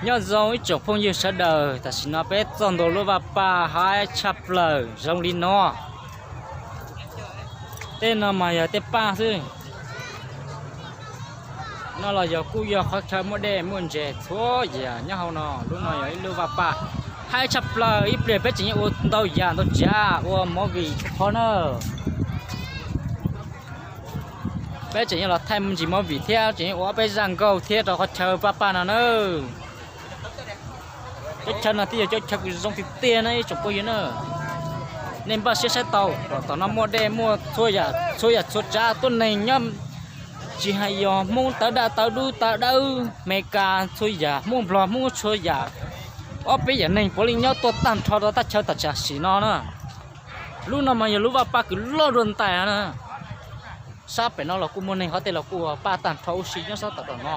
Nyob zoo ib tsoom phooj ywg sawv daws, tam sim no peb txog ntua lub vaj paj haib tshaj plaws zoo li no. Tej no mas yog tej paj xwb. No los yog kuj yog qhov chaw muaj dej muaj ntses txhua yam nyob hauv no. Lub no yog ib lub vaj paj haib tshaj plaws, ib pliag peb tseem yuav ua ntau yam ntau tsav ua movie txhua qhov na. Peb tseem yuav los thaij me ntsis movie thiab tseem yuav ua ob peb zaj nkauj thiab rau qhov chaw vaj paj no na. Cov chaw no twb yog cov chaw kws zoo tiag tiag na ib tsoom phooj ywg na. Nej npaj siab saib tau, tom no muaj dej muaj txhua yam txhua yam txhua tsav tuab neeg nyob, tsis hais yog Hmoob tawv daj tawv dub tawv dawb, Meskas txhua yam, Hmoob Nplog Hmoob txhua yam, ob peb yam neeg puav leej nyob tuaj tag nrho rau thaj chaw tam sim no na. Lub no mas yog lub vaj paj kws loj dua ntais na. Sab pem no los kuj muaj neeg, qhov tej los kuj paj tag nrho ua si nyob sab tom no.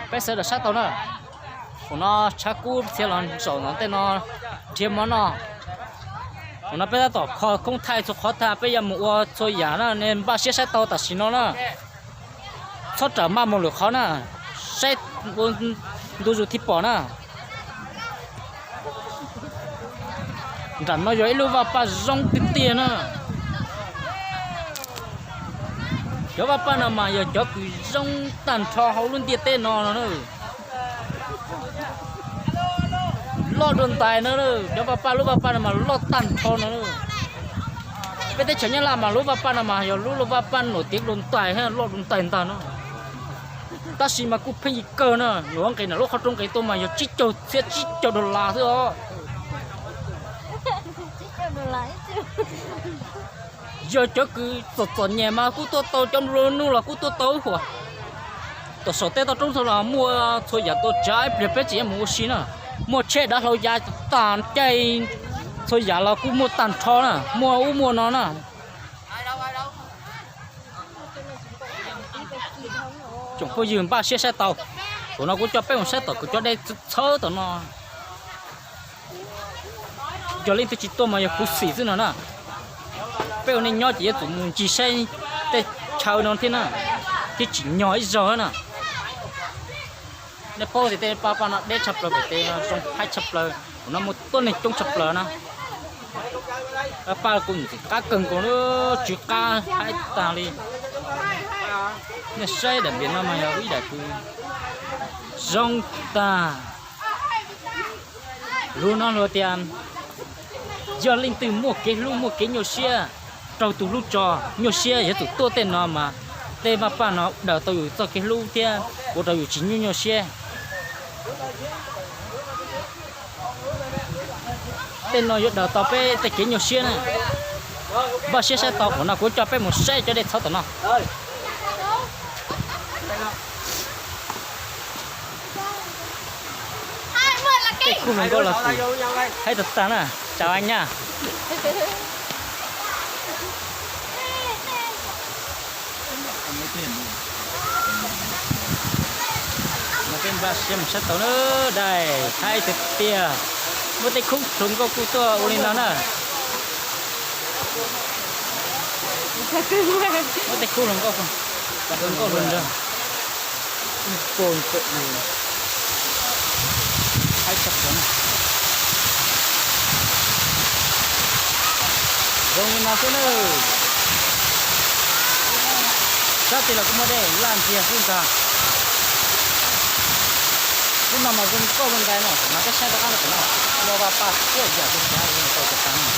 Peb sawv daws saib tau na. Thaum no tshav kub txhia los zaum no tej no nrhiav mov noj. Thaum no peb tab tom kho khoob thaij txhua qhov tag peb yuav mus ua txhua yam na, nej npaj siab saib tau tam sim no na. Txhob rawm maj mus lwm qhov na, saib ua ntu zus thiaj pom na. Nram no yog ib lub vaj paj zoo tiag tiag na. Cov vaj paj no mas yog cov kws zoo tag nrho hauv lub ntiaj teb no no na. Loj dua ntais no, cov vaj paj lub vaj paj no mas loj tag nrho no. Peb teb chaws Nyab Laj mas lub vaj paj no mas yog lub lub vaj paj nổi tiếng dua ntais thiab loj dua ntais ntag no. Tab sis mas kuj pheej yig kawg na, nws ua nqis nram lub qhov rooj nqis tuaj mas yog tsib caug txhiab tsib caug dollar xwb os. Yog cov kws txom txom nyem mas kuj tuaj tau, cov nplua nuj los kuj tuaj tau huam. Tom saum tej toj roob txhua los muaj txhua yam tuaj tsav, ib pliag peb tseem yuav mus ua si na. Muaj tsheb dav hlau ya tag caij, txhua yam los kuj muaj tag nrho na, muaj ub muaj no na. Tsoom phooj ywg npaj siab saib tau, thaum no kuv coj peb mus saib tom kuv cov dej txhawb tom no. Yog leej twg tsis tuaj mas yog khuv xim xwb no na. Peb ua neej nyob ces yuav tsum mus ncig saib tej chaw no thiab na, thiab tsim nyog ib zaug na. Nej paub tias tej paj paj no deb tshaj plaws, pem tes no zoo haib tshaj plaws, kuv no muaj tuab neeg coob tshaj plaws na. Paj kuj ntxim qab kawg nkaus, tsw qab haib tag li. Nej saib daim npias no mas yog ib daim kws zoo tag. Lus no luag tias, yog leej twg muaj kev hlub muaj kev nyuaj siab, raug tus hlub tso, nyuaj siab yuav tsum tuaj tej no mas tej vaj paj no daws tau yus txoj kev hlub thiab ua rau yus tsis nyuaj nyuaj siab. Tej no yuav daws tau peb tej kev nyuaj siab na. Npaj siab saib tau, qhov no kuv coj peb mus saib cov dej txhawb tom no. Tej khub hluas nkauj los haib tag tag na, chào anh nha. Peb npaj siab mus saib tau na, dais haib tiag tiag. Muaj tej khub hluas nkauj kuj tuaj ua li no na. Muaj tej khub hluas nkauj, hluas nkauj hluas nraug. Haib tshaj plaws na. Zoo li no xwb na. Sab tid los kuj muaj dej laj ntxiag xwb ntag. Lub no mas zoo nkauj zoo ntais no, mas peb saib rov qab no, muaj vaj paj txhua yam txhua tsav zoo nkauj txhua tsav no.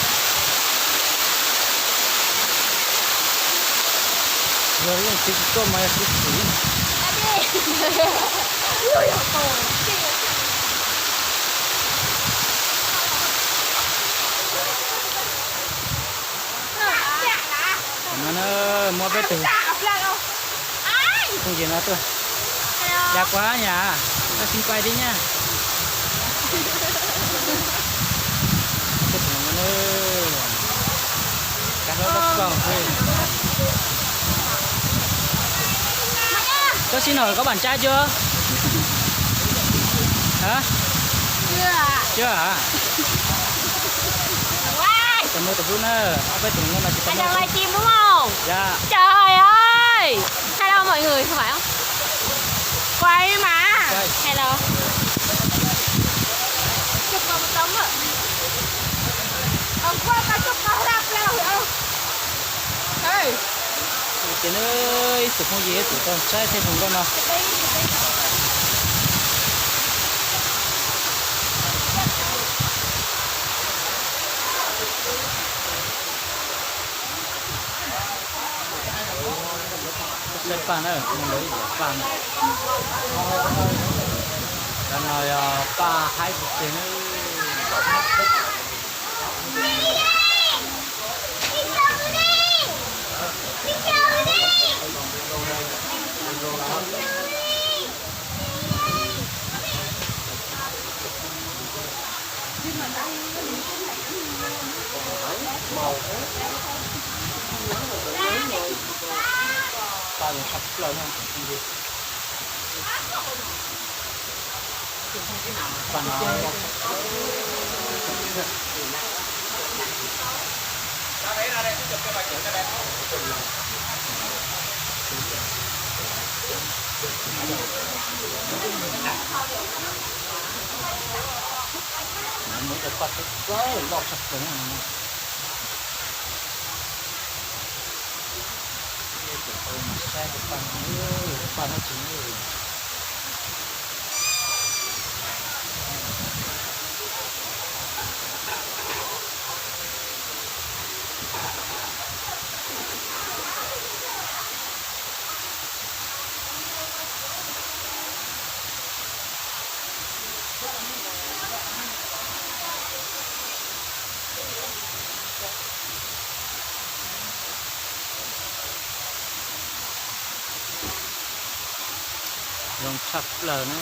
Yog leej twg tsis tuaj mas yog khuv xim. No na, muaj peb tug phooj ywg no tuaj. Chào quá nhỉ, cho xin quay tí nha. Peb tug no na, cá hlau dốc vòng xwb. Có xin hỏi có bạn trai chưa? Hả? Chưa hả? Tao mua tao bún á, áo bếp tụi nó là chỉ tao mua. Anh đang livestream đúng không? Dạ. Trời ơi! Hello mọi người, không phải không? Quay mà. Quay. Hello. Ces nws ib tug phooj ywg ib tug tau saib thiab zoo nkauj no. Saib paj na, mus lawv ib yam paj na. Cov no yog paj haib tiag tiag na. Paj zoo tshaj plaws na. Muaj cov paj txawv txawv loj tshaj plaws na. Saib cov paj no, paj dab tsi na. Zoo tshaj plaws na.